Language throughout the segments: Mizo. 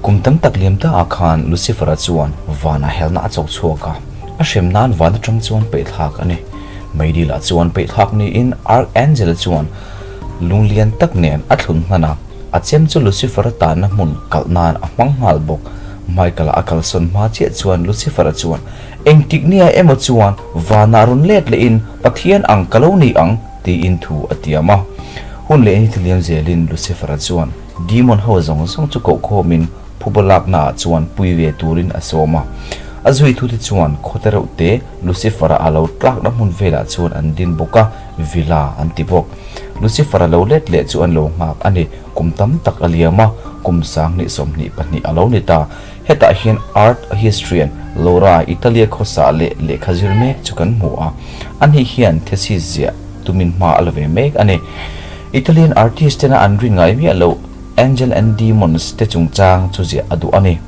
Kum tam tak liam ta ah khan Lucifer-a chuan vanah helna a chawk chhuak a, a hrem nan van atang chuan peihthlak a ni. Meidil ah chuan peihthlak niin Archangel-a chuan lung lian tak nen a thlun hman a, a chem chu Lucifer-a tanna hmun kalh nan a hmang nghal bawk. Michael-a a kalsawn hma chiah chuan Lucifer-a chuan, Engtik nia emaw chuan vanah rawn let lehin Pathian ang ka lo ni ang, tiin thu a tiam a. Hun leh ni thiliam zelin Lucifer-a chuan Demon ho zawng zawng chu kohkhawmin phuba laknaah chuan pui ve turin a sawm a. A zuitute chuan khawte reuh te Lucifer-a a lo tlakna hmun velah chuan an din bawk a, Villa an ti bawk. Lucifer-a lo let leh chu an lo nghak a ni. Kum tam tak a liam a, kum 2022 a lo ni ta. Hetah hian art historian Laura Italia khawsa leh lehkha zir mek chu kan hmu a, ani hian thesis ziah tumin hma a la ve mek a ni. Italian artist tena an rin ngai miah loh Angel and Demons te chungchang chu ziah a duh a ni.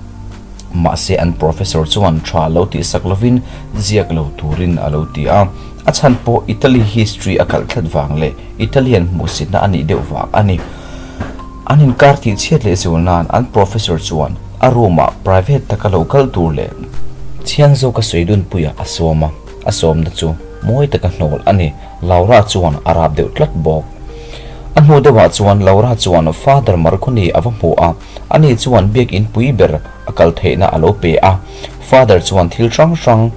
Mahse an professor chuan tha lo tihsak lovin ziak lo turin a lo ti a. A chhan pawh Italy history a kalh tlat vang leh Italian hmuhsitna a nih deuh vang a ni. An inkar tih chhiat leh zul nan an professor chuan a room ah private taka lo kal tur leh chiang zawka sawi dunpuiah a sawm a, a sawmna chu mawi taka hnawl a ni. Laura chuan a rap deuh tlat bawk. A hnu deuhah chuan Laura chuan Father Marconi a va hmu a, ani chuan biakin pui ber a kal theihna a lo pe a. Father chuan thil hrang hrang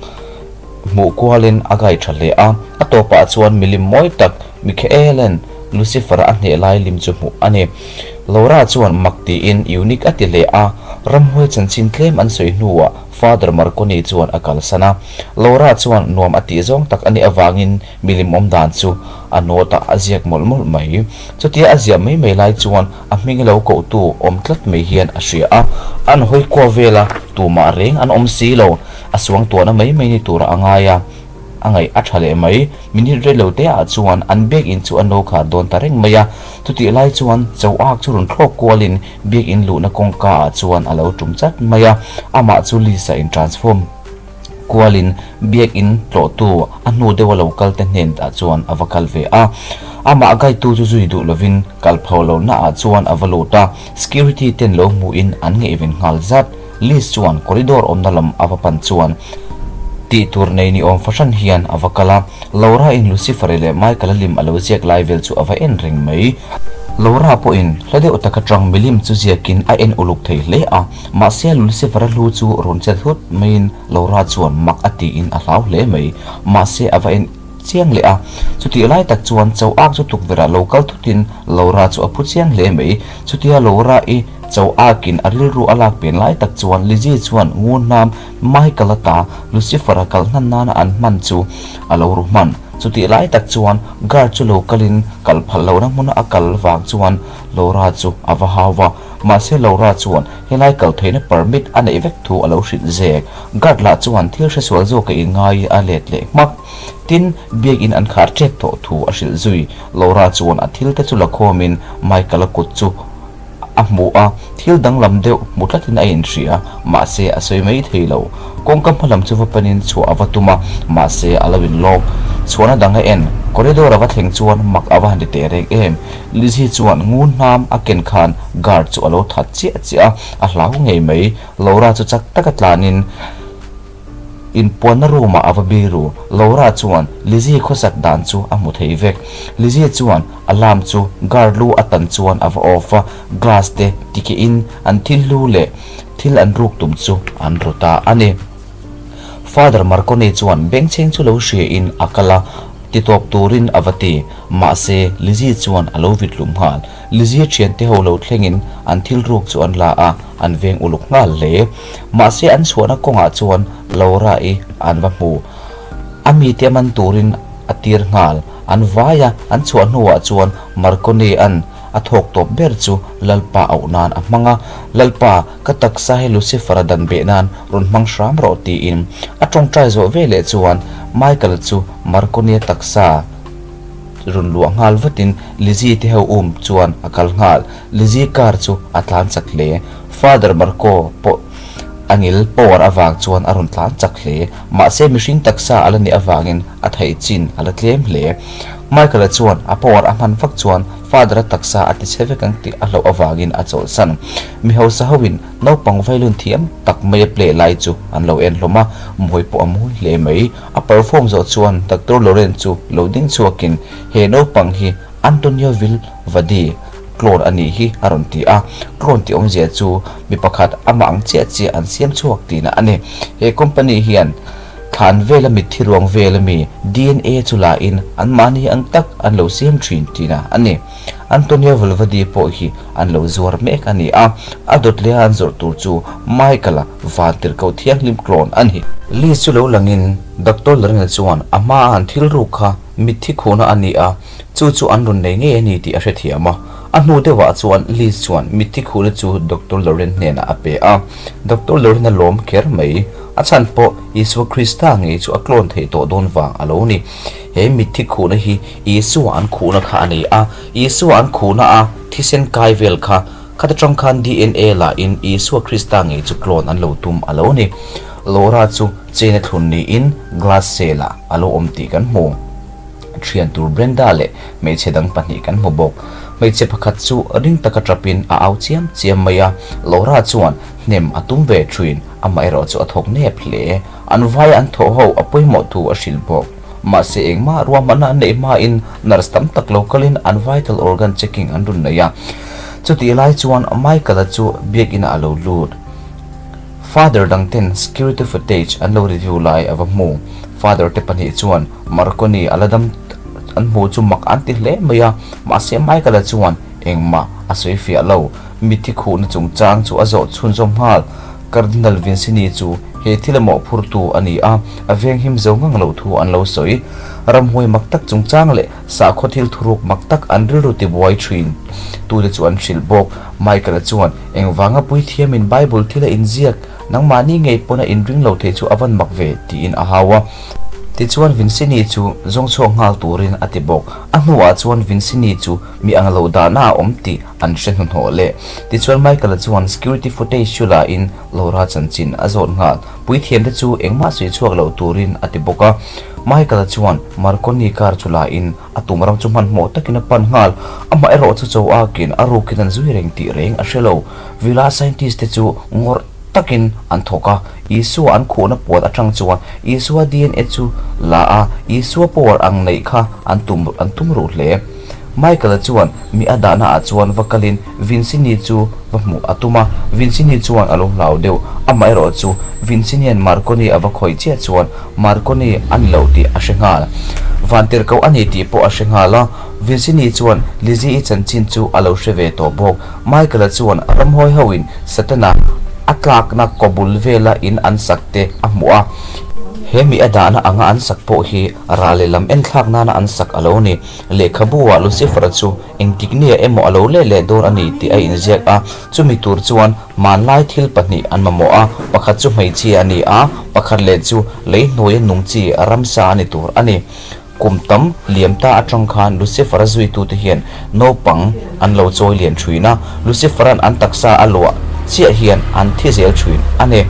hmuh kualin a gai tha hle a, a tawpah chuan milim mawi tak Michaela'n Lucifer a hneh lai lim chu hmuh a ni. Laura chuan mak tiin unique a ti hle a, ramhuai chanchin tlem an sawi hnuah Father Marconi chuan a kalsan a. Laura chuan nuam a tih zawng tak a nih avangin milim awm dan chu a note ah a ziak mawlh mawlh mai. Chutia a ziah mai mai lai chuan a hming lo kohtu awm tlat mai hian a hria a, an hawi kual vel a, tumah reng an awm si lo. A suang tuahna mai mai ni turah a ngai a, a ngaih a tha leh mai. Minute rei lo te ah chuan an biakinn chu an lo khar dawn ta reng mai a, chutih lai chuan cho ak chu rawn thlawk kualin biakinn luhna kawngka ah chuan a lo tum chat mai a, amah chu Lisa in transform kualin biakinn tlawhtu a hnu deuha lo kal te hnen ah chuan a va kal ve a, amah guide tu chu zui duh lovin kal pho lohna ah chuan a va lut a, security ten lo hmuhin an ngaihven nghal zat. Liz chuan corridor awmna lam a va pan chuan tih tur nei ni awm fahran hian a va kal a, Laura in Lucifer-i leh Michael-a lim a lo ziak lai vel chu a va en reng mai. Laura pawhin hla deuh tak atang milim chu ziakin a en uluk thei hle a, mahse Lucifer-a hlu chu rawn chet hlut maiin Laura chuan mak a tiin a hlau hle mai, mahse a va en chiang leh a. Chutih lai tak chuan cho ak chu tukverh ah lo kal thutin Laura chu a phu chiang hle mai, chutia Laura-i Cho akin a rilru a lak pen lai tak chuan Lizzie chuan ngunhnam Michael-a ta Lucifer-a kal hnan nana an hman chu a lo ru hman. Chutih lai tak chuan guard chu lo kalin kal phal lohna hmuna a kal vang chuan Laura chu a va hau va. Mahse Laura chuan helai kal theihna permit a neih vek thu a lo hrilh zek. Guard lah chuan thil hresual zawk a inngai a let leh hmak. Tin, biakin an khar tep tawh thu a hrilh zui. Laura chuan a thil te chu la khawmin Michael-a kut chu a hmu a, thil danglam deuh hmu tlatin a inhria, mahse a sawi mai thei lo. Kawngka hma lam chu va panin chhuah a va tum a, mahse a lo inlawk. Chhuahna dang a en, corridor a va thleng chuan mak a va han ti teh reng em. Lizzie chuan ngun hnam a ken khan guard chu a lo that chiah chiah a, a hlau ngei mai. Laura chu chak taka tlanin. Inpuanna room ah a va bir u. Laura chuan Lizzie khawsak dan chu a hmu thei vek. Lizzie chuan alarm chu guard lu a tan chuan a va off a, glass te tikeh in an thil hlu leh thil an ruk tum chu an ru ta a ni. Father Marconi chuan bengchheng chu lo hria in a kal a, ti tawp turin a va ti. Mahse Lizzie chuan a lo vit hlum nghal. Lizzie thiante ho lo thlengin an thil ruk chu an la a, an veng uluk nghal hle. Mahse an chhuahna kawngah chuan Laura-i an va hmu. A mite man turin a tir nghal. An vai a, an chhuah hnuah chuan Marconi-a'n a thawk tawp ber chu Lalpa auh nan a hmang a, Lalpa, ka taksa hi Lucifer-a dan beh nan rawn hmang hram rawh tiin a tawngtai zawh veleh chuan Michael chu Marconi-a taksa rawn luah nghal vatin Lizzie te ho um chuan a kal nghal. Lizzie car chu a tlan chak hle. Father Marco pawh a ngil power avang chuan a rawn tlan chak hle. Mahse mihring taksa a la nih avangin a theih chin a la tlem hle. Michael-a chuan a power a hman vak chuan Father-a taksa a tichhe vek ang tih a hlauh avangin a chawlhsan. Mi hausa hoin naupang violin thiam tak mai a play lai chu an lo en hlawm a, mawi pawh a mawi hle mai. A perform zawh chuan Doctor Loren chu lo ding chhuakin he naupang hi Antonio Vilvadi clone a nih hi a rawn ti a, clone tih awmzia chu mi pakhat amah ang chiah chiah an siam chhuak tihna a ni. He company hian thlan vela mitthi ruang vela mi DNA chu la in anmahni ang tak an lo siam thin tihna a ni. Antonio Valvadi pawh hi an lo zuar mek a ni a, a dawt leha an zawrh tur chu Michael-a vantirhkoh thianghlim clone a ni. Liz chu lo langin Doctor Lorena chuan a hmaa an thil ruk kha mitthi khuhna a ni a, Chu chu an rawn nei ngei a ni tih a hrethiam a. A hnu deuhah chuan Liz chuan mitthi khuhna chu Doctor Loren hnenah a pe a. Doctor Loren a lawm kher mai. A chhan pawh Isua Krista ngei chu a tlawn theih tawh dawn vang a lo ni. He mitthi khuhna hi Isua an khuhna kha a ni a. Isua an khuhna a thisen kai vel kha khata tang khan DNA la in Isua Krista ngei chu tlawn an lo tum a lo ni. Laura chu chain a thlun niin glass cell ah a lo awm tih kan hmu. Thian tur Brenda leh hmeichhe dang pahnih kan hmu bawk. Hmeichhe pakhat chu ring taka tapin a au chiam chiam mai a, Laura chuan hnem a tum ve thin, amaherawh chu a thawk nep hle. An vaia an thawh ho a pawimawh thu a hrilh bawk. Mahse engmah ruahmanna an neih hmain nurse tam tak lo kalin an vital organ checking an rawn nei a. Chutih lai chuan Michael-a chu biakinah a lo lut. Father dang ten security footage an lo review lai a va hmu. Father te pahnih chuan Marconi a la dam an hmu chu mak an ti hle mai a, mahse Michael-a chuan engmah a sawi fiah lo. Mitthi khuhna chungchang chu a zawh chhunzawm nghal. Cardinal Vincini chu he thil a mawhphurtu a ni a, a venghim zo ngang loh thu an lo sawi. Ramhuai mak tak chungchang leh sakhaw thil thuruk mak tak an rilru tibuai thin tute chu an hrilh bawk. Michael-a chuan Engvanga puithiamin Bible thil a inziak, nangmahni ngei pawn a inring lo thei chu a van mak ve, tiin a hau a. Tichuan Vincini chu zawng chhuak nghal turin a ti bawk. A hnuah chuan Vincini chu mi ang lo dahna a awm tih an hre hnuhnawh leh. Tichuan Michael-a chuan security footage chu la in Laura chanchin a zawt nghal. Puithiamte chu engmah sawi chhuak lo turin a ti bawk a. Michael-a chuan Marconi car chu la in A tum ram chu hmanhmawh takin a pan nghal. Amah erawh chu cho akin a rukin an zui reng tih reng a hre lo. Villa scientist te chu ngawrh takin an thawk a, Isua an khuhna puan atang chuan Isua DNA chu la a, Isua power ang neih kha an tum an tum ruh hle. Michael-a chuan mi a dahna ah chuan va kalin Vincini chu va hmuh a tum a, Vincini chuan a lo hlau deuh. Amah erawh chu Vincinian Marconi a va khawih chiah chuan Marconi a ni lo tih a hre nghal. Vantirhkoh a ni tih pawh a hre nghal a, Vincini chuan Lizzie-i chanchin chu a lo hre ve tawh bawk. Michael-a chuan ramhawi hoin Satana a tlakna kawbul vela in an sak te a hmuh a. He mi a dahna anga an sak pawh hi rah leh lam enthlak nana an sak a lo ni. Lehkhabu-ah Lucifer-a chu engtik nia emaw a lo leh leh dawn a ni tih a inziak a, chumi tur chuan hmanlai thil pahnih an mamawh a, pakhat chu hmeichhia a ni a, pakhat leh chu lei hnuaia nung chi ramsa a ni tur a ni. Kum tam liam ta atang khan Lucifer-a zuitute hian naupang an lo chawi lian thin a, Lucifer-a'n an taksa a luah chiah hian an thi zel thin a ni.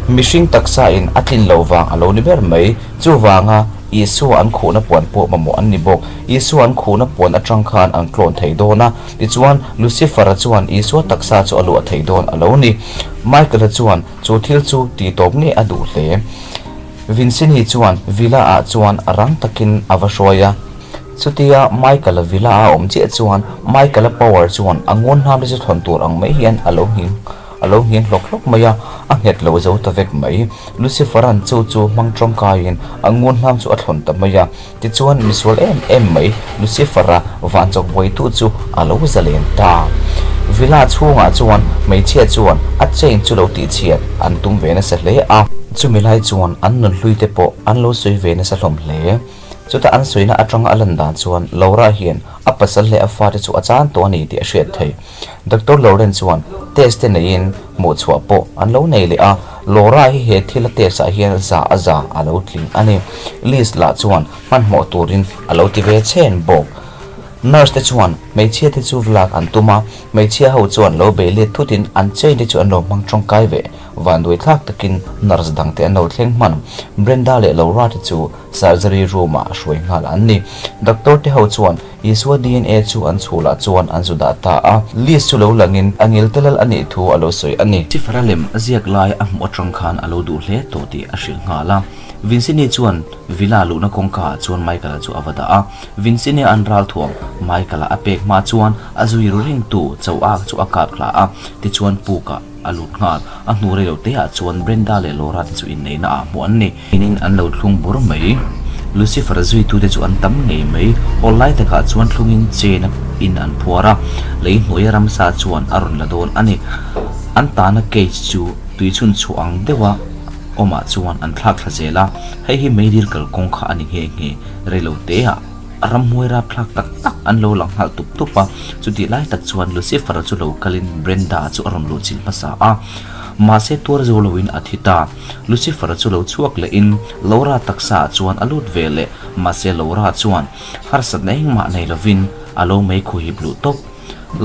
Mihring taksain a tlin lo vang a lo ni ber mai. Chuvanga Isua an khuhna puan pawh mamawh an ni bawk. Isua an khuhna puan atang khan an tlawn thei dawn a, tichuan Lucifer-a chuan Isua taksa chu a luah thei dawn a lo ni. Michael-a chuan chu thil chu tih tawp ngei a duh hle. Vincini chuan Villa-ah chuan rang takin a va hruai a. Chutia Michael-a Villa-a awm chiah chuan Michael-a power chuan a ngawn hnam te chu thawn tur ang mai hian a lo nghing a lo nghing hlawk hlawk mai a, a nghet lo zo ta vek mai. Lucifer-a'n chu chu hmang tawngkaiin a ngun hnam chu a thlawn ta mai a. Tichuan, misual em em mai Lucifer-a vanchawk buaitu chu a lo zalen ta. Villa chhungah chuan hmeichhia chuan a chain chu lo tihchhiat an tum ve nasa hle a. Chumi lai chuan an nunhlui te pawh an lo sawi ve nasa hlawm hle. Chuta an sawina atanga a lan dan chuan Laura hian a pasal leh a fate chu a chan tawh a ni tih a hriat theih. Doctor Lauren chuan test te neiin hmuh chhuah pawh an lo nei leh a, Laura hi he thil a test ah hian za a za a lo tling a ni. Liz lah chuan hmanhmawh turin a lo ti ve chhen bawk. Nurse te chuan hmeichhia te chu vlak an tum a, hmeichhia ho chuan lo bei let thutin an chain te chu an lo hmang tawngkai ve. Vanduai thlak takin nurse dang te an lo thleng hman. Brenda leh Laura te chu surgery room ah hruai nghal an ni. Doctor te ho chuan Isua dna chu an chhulah chuan an zu dah ta a, Liz chu lo langin a ngil te lal a nih thu a lo sawi a ni. Chifara lem a ziak lai a hmuh atang khan a lo duh hle tawh tih a hrilh nghal a. Vincini chuan Villa luhna kawngka ah chuan Michael-a chu a va dah a. Vincini an ral thuam Michael-a a pek hma chuan a zui ru rengtu Choak chu a kap hla a, tichuan pukah a lut nghal. A hnu rei lo te ah chuan Brenda leh Laura te chu inneihna ah hmuh an ni. Inin an lo thlung bur mai. Lucifer zuitute chu an tam ngei mai. Aw lai takah chuan thlungin chain a in an phuar a, lei hnuaia ramsa chuan a rawn la dawn a ni. An tahna cage chu tui chhun chhuah ang deuha awmah chuan an thlak thla zel a, hei hi meidil kalkawng kha a ni nghe nghe. Rei lo te ah ramhmuai rapthlak tak tak an lo lang nghal tup tup a, chutih lai tak chuan Lucifer chu lo kalin Brenda chu a rawn luhchilh hmasa a, mahse tuar zo loin a thi ta. Lucifer chu lo chhuak lehin Laura taksa ah chuan a lut ve leh, mahse Laura chuan harsatna engmah nei lovin a lo mei khuhip luh tawp.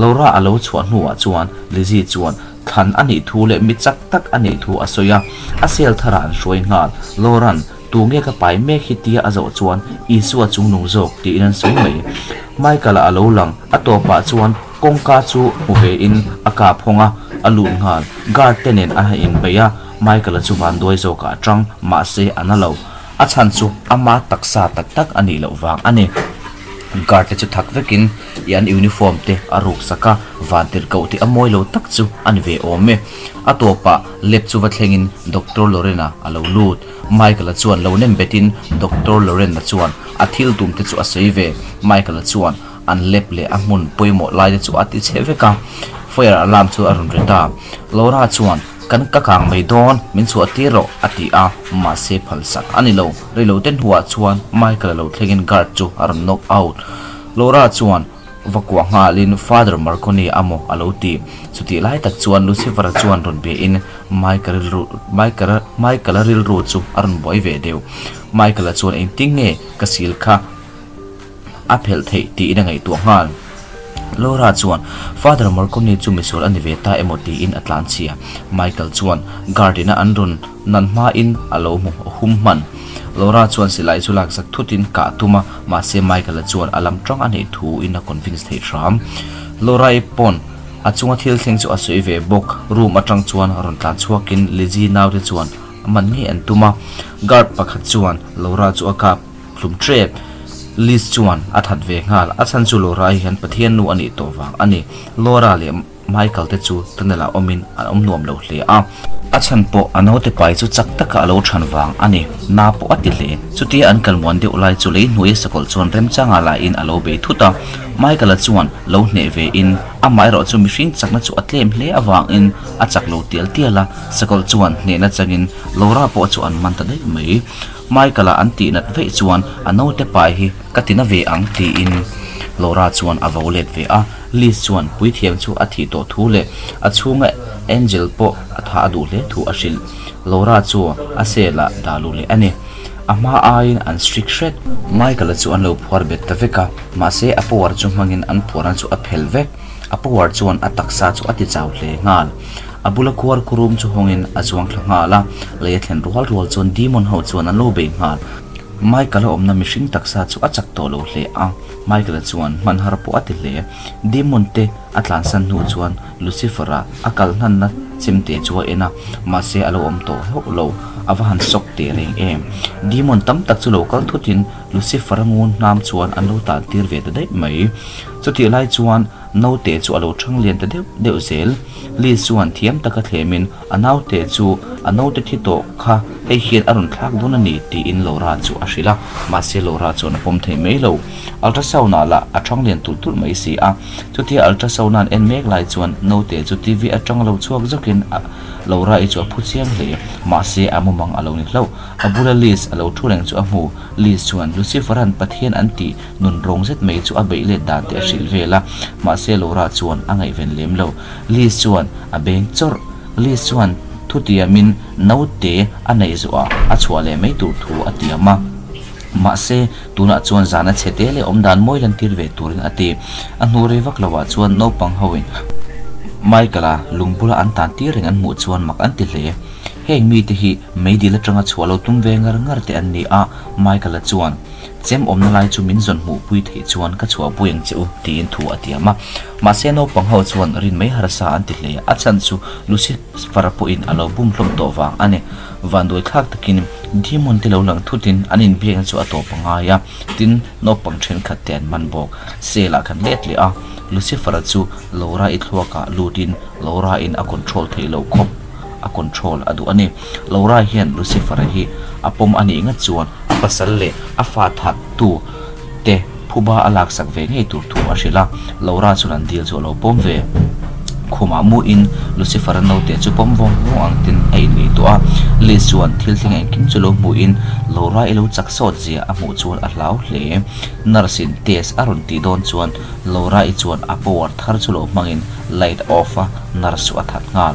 Laura a lo chhuah hnuah chuan Lizzie chuan thlan a nih thu leh mi chak tak a nih thu a sawi a, a sel tharah an hruai nghal. Laura'n Tunge ka pai mek hi tia a zawh chuan Isua chungnung zawk tiin an sawi mai. Michael-a a lo lang, a tawpah chuan kawngka chu hmu vein a kap hawng a, a lut nghal. Guard te nen a han inbeih a, Michael-a chu vanduai zawkah a tang, mahse a na lo. A chhan chu ama taksa tak tak a nih loh vang a ni. Guard te chu thak vekin i an uniform te a ruk sak a, van tirhkoh tih a mawi lo tak chu a ni ve awm e. A tawpah lab chu va thlengin Doctor Lorena a lo lut. Michael-a chuan lo nem betin Doctor Lorena chuan a thil tum te chu a sawi ve. Michael-a chuan an lab leh a hmun pawimawh lai te chu a ti chhe vek a. Fire alarm chu a rawn ri ta. Laura chuan, Kan ka kang mai dawn, min chhuah tir rawh, a ti a, mahse phal sak a ni lo. Reilo te hnuah chuan Michael-a lo thlengin guard chu a rawn knock out. Laura chuan va kuah nghalin Father Marconi a maw a lo ti. Chutih lai tak chuan Lucifer-a chuan rawn biain Michael rilru Michael Michael-a rilru chu a rawn buai ve deuh. Michael-a chuan engtin nge ka sil kha a phelh theih tiin a ngaihtuah nghal. Laura chuan Father Marconi chu misual a ni ve ta emaw tiin a tlan chhia. Michael chuan guard ina an rawn nan hmain a lo hmu hum hman. Laura chuan silai chu lakzak thutin kah a tum a, mahse Michael-a chuan a lam tang a neih thu in a convince thei hram. Laura-i pawn a chunga thil thleng chu a sawi ve bawk. Room atang chuan rawn tlan chhuakin Lizzie naute chuan a man ngei an tum a. Guard pakhat chuan Laura chu a kap hlum tep. Liz chuan a that ve nghal. A chhan chu Laura hian Pathian nu a nih tawh vang a ni. Laura leh Michael te chu tunnel ah awmin an awm nuam lo hle a. A chhan pawh a naute pai chu chak taka a lo than vang a ni. Na pawh a ti hle. Chutia an kal muan deuh lai chu lei hnuaia sakawlh chuan remchanga laiin a lo bei thut a. Michael-a chuan lo hneh ve in amaherawh chu mihring chakna chu a tlem hle avangin a chak lo tial tial a. Sakawlh chuan hnehna changin Laura pawh chu an man ta daih mai. Michael-a an tih nat veih chuan a naute pai hi ka ti na ve ang tiin Laura chuan a vo let ve a. Liz chuan puithiam chu a thih tawh thu leh a chhunga Angel pawh a thah a duh hle thu a hrilh. Laura chu a cell ah dah luh leh a ni. A hma aiin an strict hret. Michael-a chu an lo phuar bet ta vek a, mahse a power chu hmangin an phuarna chu a phelh vek. A power chuan a taksa chu a ti chau hle nghal. A bula khuar khurum chu hawngin a zuang thla nghal a, lei a thlen rual rual chuan demon ho chuan an lo bei nghal. Michael-a awmna mihring taksa chu a chak tawh lo hle a, Michael-a chuan hman har pawh a ti hle. Demon te a tlansan hnu chuan Lucifer-a a kal hlanna chemte chu a en a, mahse a lo awm tawh hauh lo, a va han sawk teh reng em. Demon tam tak chu lo kal thutin Lucifer-a ngun hnam chuan an lo tan tir ve ta daih mai. Chutih lai chuan Naute chu a lo thang lian ta deuh deuh zel. Liz chuan thiam taka thlemin a naute chu a naute thi tawh kha hei hian a rawn thlak dawn a ni tiin Laura chu a hrilh a, mahse Laura chuan a pawm thei mai lo. Ultrasound ah lah a thang lian tulh tulh mai si a. Chutia ultrasound an en mek lai chuan naute chu TV atang lo chhuak zawkin Laura i chu a phu chiang hle. Mahse a mumang a lo ni hlauh. A bula Liz a lo thu reng chu a hmu. Liz chuan Lucifer-a'n Pathian an tih Nun rawng zet mai chu a beih let dan te a hrilh vel a, mahse Laura chuan a ngaihven lem lo. Liz chuan a beng chawrh. Liz chuan thutiamin naute a neih zawhah a chhuah leh mai tur thu a tiam a. Mahse, tunah chuan zana chhe te leh awmdan mawi lantir ve turin a ti. A hnu rei vak lovah chuan naupang hoin Michael-a lung bula an tan tir reng an hmuh chuan mak an ti hle. Heng mite hi meidil atanga chhuah lo tum ve ngar ngar te an ni a, Michael-a chuan, Chem awmna lai chu min zawn hmuhpui theih chuan ka chhuahpui ang che u, tiin thu a tiam a. Mahse, naupang ho chuan rin mai harsa an ti hle. A chhan chu Lucifer-a pawhin a lo bum hlawm tawh vang a ni. Vanduai thlak takin Demon te lo lang thutin an inbiakna chu a tawp a ngai a, tin naupang thenkhat te an man bawk. Cell ah khan let leh a, Lucifer-a chu Laura i thluakah lutin Laura in a control theih loh khawp a control a duh a ni. Laura hian Lucifer-a hi a pawm a nih ngat chuan a pasal leh a fa that tu te phuba a laksak ve ngei tur thu a hrilh a, Laura chuan an dil chu a lo pawm ve. Khumah muin Lucifer-a naute chu pawm vawng vawng ang tin a inngaihtuah a, Liz chuan thil thleng engkim chu lo hmuhin Laura i lo chak sawt zia a hmuh chuan a hlau hle. Nurse-in test a rawn tih dawn chuan Laura-i chuan a power thar chu lo hmangin light off a nurse chu a that nghal.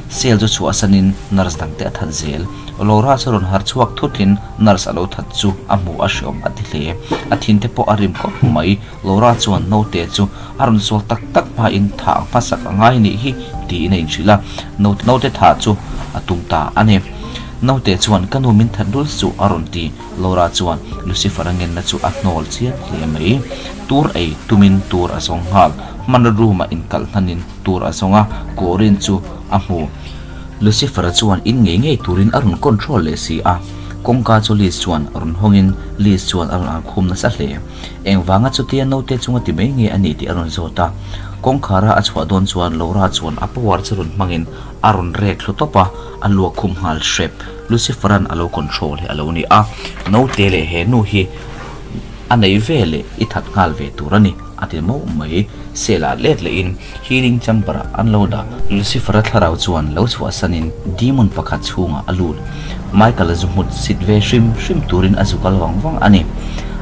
Cell chu chhuahsanin nurse dangte a that zel. Laura chu rawn harh chhuak thutin nurse a lo that chu a hmu a hreawm a ti hle. A thin te pawh a rim khawp mai. Laura chuan naute chu a rawn sual tak tak hmain thah hmasak a ngai nih hi tiin a inhrilh a, naute thah chu a tum ta a ni. Naute chuan ka nu min that lul suh a rawn ti. Laura chuan Lucifer-a ngenna chu a hnawl chiang hle mai. Tur ei tumin tur a zawng nghal. Hmanraw room-ah inkalh hnanin tur a zawng a, Corinne chu a hmu. Lucifer-a chuan in ngei ngei turin a rawn control leh si a, kawngka chu Liz chuan rawn hawngin Liz chuan a rawn an khum nasa hle. Engvanga chutia naute chunga ti mai nge a nih tih a rawn zawt a. Kawngkhara a chhuah dawn chuan Laura chuan a power chu rawn hmangin a rawn rek thlu tawp a, a luak khum nghal hrep. Lucifer-a'n a lo control hi a lo ni a, naute leh he nu hi a nei ve leh i that nghal ve tur a ni, a ti mauh mai. Cell-ah let lehin Healing chamber ah an lo dah. Lucifer-a thlarau chuan lo chhuahsanin demon pakhat chhungah a lut. Michael-a zu hmut sit ve hrim hrim turin a zu kal vang vang a ni.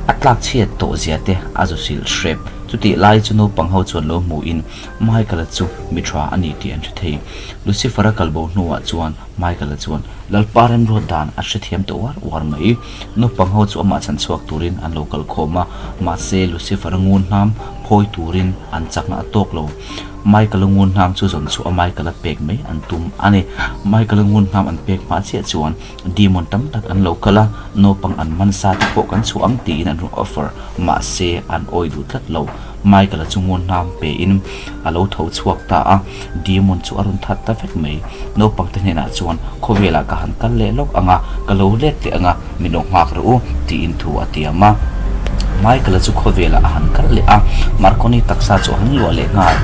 A tlak chhiat tawh zia te a zu silh hrep. Chutih lai chu naupang ho chuan lo hmuhin Michael-a chu mi tha a ni tih an hre thei. Lucifer-a kalbo hnuah chuan Michael-a chuan Lalpa remruat dan a hrethiam ta uar uar mai. Naupang ho chu amah chhan chhuak turin an lo kal khawm a, mahse Lucifer-a ngun hnam phawi turin an chakna a tawk lo. Michael-a ngun hnam chu zawn chhuah a Michael-a pek mai an tum a ni. Michael-a ngun hnam an pek hma chiah chuan demon tam tak an lo kal a, naupang an man sa te pawh kan chhuah ang tiin an rawn offer, mahse an awi duh tlat lo. Michael-a chu ngun hnam pein a lo tho chhuak ta a, demon chu a rawn that ta vek mai. Naupang te hnenah chuan, Khawvelah ka han kal leh lawk ang a, ka lo let leh ang a, min lo nghak rawh u, tiin thu a tiam a. Michael-a chu khawvelah a han kal leh a, Marconi taksa chu a han luah leh nghal.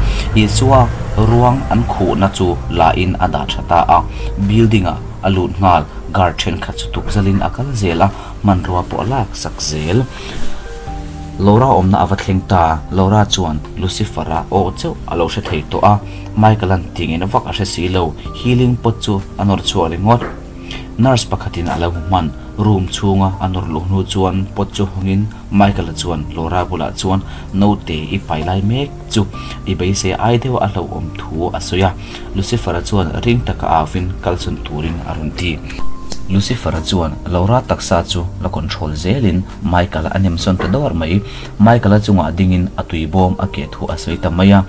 Isua ruang an khuhna chu la in a dah tha ta a, building-ah a lut nghal. Guard thenkhat chu tukzalin a kal zel a, hmanrua pawh a lak sak zel. Laura awmna a va thleng ta, Laura chuan Lucifer-a aw chauh a lo hre thei tawh a, Michael-a'n tih ngei vak a hre si lo, healing pot chu a nawr chhuak ringawt. Nurse pakhatin a lo hmu hman, room chhunga a nawr luh hnu chuan pot chu hawngin Michael-a chuan Laura bulah chuan naute i pai lai mek chu i beisei ai deuh a hlauhawm thu a sawi a, Lucifer-a chuan ring taka auvin kalsawn turin a rawn ti. Lucifer-a chuan Laura taksa chu la control zelin Michael-a a nemsawn ta dawr mai. Michael-a chungah dingin a tui bawm a keh thu a sawi ta mai a.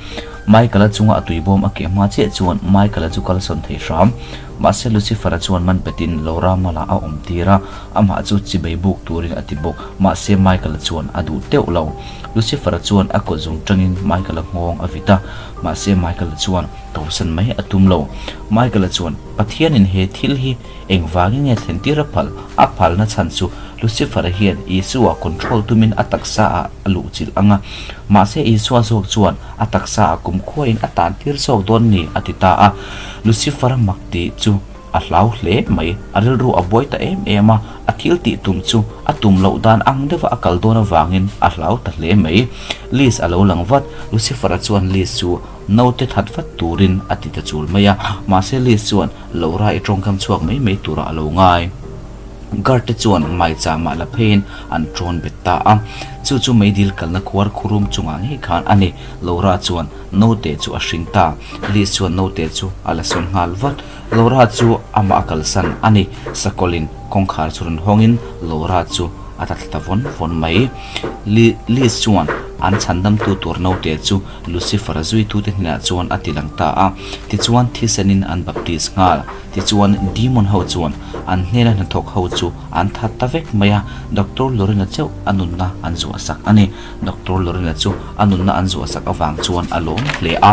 Michael-a chunga a tui bawm a keh hma chiah chuan Michael-a chu kalsawn thei hram. Mahse Lucifer-a chuan man petin Laura malah a awm tir a, amah chu chibei buk turin a ti bawk. Mahse Michael-a chuan a duh teuh lo. Lucifer-a chuan a kut zung tangin Michael-a nghawng a vit a, mahse Michael-a chuan tosan mai a tum lo. Michael-a chuan, Pathianin he thil hi Engvangin nge thlen tir a phal? A phalna chhan chu Lucifer-a hian Isua control tumin a taksa ah a luhchilh ang a. Mahse Isua zawk chuan a taksa ah kumkhuain a tan tir zawk dawn ni a ti ta a. Lucifer-a mak tih chu a hlau hle mai. A rilru a buai ta em em a, a thil tih tum chu a tum loh dan ang deuha a kal dawn avangin a hlau ta hle mai. Liz a lo lang vat. Lucifer-a chuan Liz chu Naute that vat turin a ti ta chul mai a, mahse Liz chuan Laura i tawngkam chhuak mai mai turah a lo ngai. Guard te chuan maicham ah la pheiin an tawn bet ta a, chu chu meidil kalna khuar khurum chungah ngei khan a ni. Laura chuan naute chu a hring ta, Liz chuan naute chu a la sawn nghal vat. Laura chu amah a kalsan a ni, sakawlin kawngkhar chu rawn hawngin Laura chu. A tla thla ta vawn vawn mai. Liz chuan an chhandamtu tur naute chu Lucifer-a zuitute hnenah chuan a ti lang ta a. Tichuan thisenin an baptis nghal. Tichuan demon ho chuan an hnena hnathawk ho chu an that ta vek mai a, Doctor Lorena chauh a nunna an zuahsak a ni. Doctor Lorena chu a nunna an zuahsak avang chuan a lawm hle a,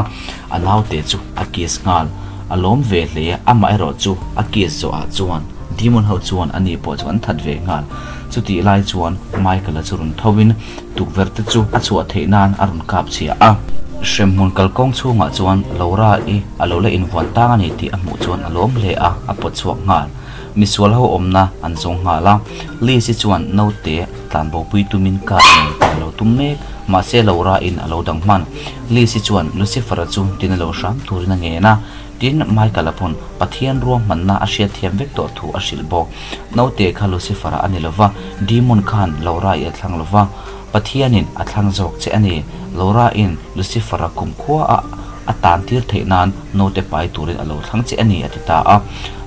a naute chu a kiss nghal. A lawm ve hle, amaherawh chu a kiss zawhah chuan demon ho chuan ani pawh chu an that ve nghal. Chutih lai chuan Michael-a chu rawn tho in tukverh te chu a chhuah theih nan a rawn kap chhia a. Hremhmun kalkawng chhungah chuan Laura-i a lo la invuan tang a ni tih a hmuh chuan a lawm hle a, a pawt chhuak nghal. Misual ho awmna an zawng nghal a, Liz-i chuan naute tlanbopui tumin car nen a lo tum mek, mahse Laura-in a lo dang hman. Liz-i chuan Lucifer-a chu tin a lo hram turin a ngen a, tin Michael-a pawn Pathian ruahmanna a hriatthiam vek tawh thu a hrilh bawk. Naute kha Lucifer-a a ni lo va, demon khan Laura-i a thlang lo va, Pathianin a thlang zawk che a ni. Laura-in Lucifer-a kumkhua-a a tan tir theih nan naute pai turin a lo thlang che a ni, a ti ta a.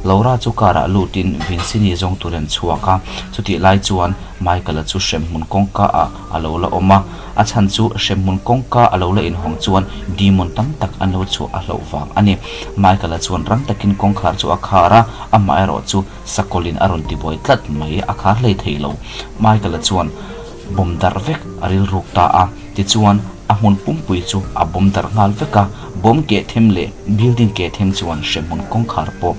Laura chu car-ah lutin Vincini zawng turin an chhuak a, chutih lai chuan Michael-a chu hremhmun kawngka-ah a lo la awm a. A chhan chu hremhmun kawngka a lo la inhawng chuan demon tam tak an lo chhuah a hlauh vang a ni. Michael-a chuan rang takin kawngkhar chu a khar a, amaherawh chu sakawlin a rawn tibuai tlat mai, a khar hlei thei lo. Michael-a chuan bawm darh vek a rilruk ta a, tichuan a hmun pumpui chu a bawm darh nghal vek a, bawm keh them leh building keh them chuan hremhmun kawngkhar pawh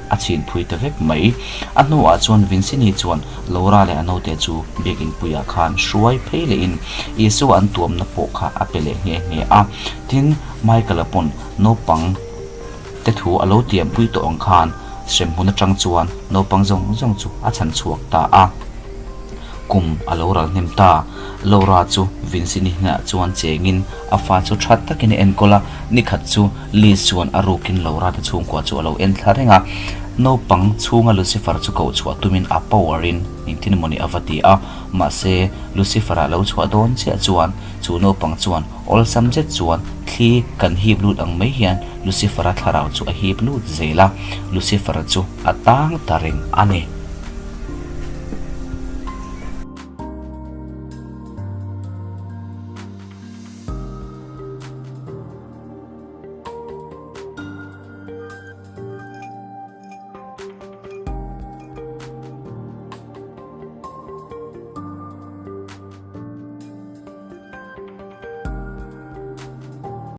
a chhin phui ta vek mai. A hnuah chuan Vincini chuan Laura leh a naute chu biakinn puiah khan hruai phei lehin Isua an tuamna pawh kha a pe leh nghe nghe a. Tin, Michael-a pawn naupang te thu a lo tiampui tawh ang khan hremhmun atang chuan naupang zawng zawng chu a chhan chhuak ta a. Kum a lo ral hnem ta. Laura chu Vincini hnenah chuan chengin a fa chu tha takin a enkawl a, nikhat chu Liz chuan a rukin Laura te chhungkua chu a lo en thla reng a. Naupang chhunga Lucifer chu koh chhuah tumin a power in engtin emawni a va ti a, mahse Lucifer a lo chhuah dawn chiah chuan chu naupang chuan awlsam zet chuan thli kan hip lut ang mai hian Lucifer-a thlarau chu a hip lut zel a, Lucifer-a chu a tang ta reng a ni.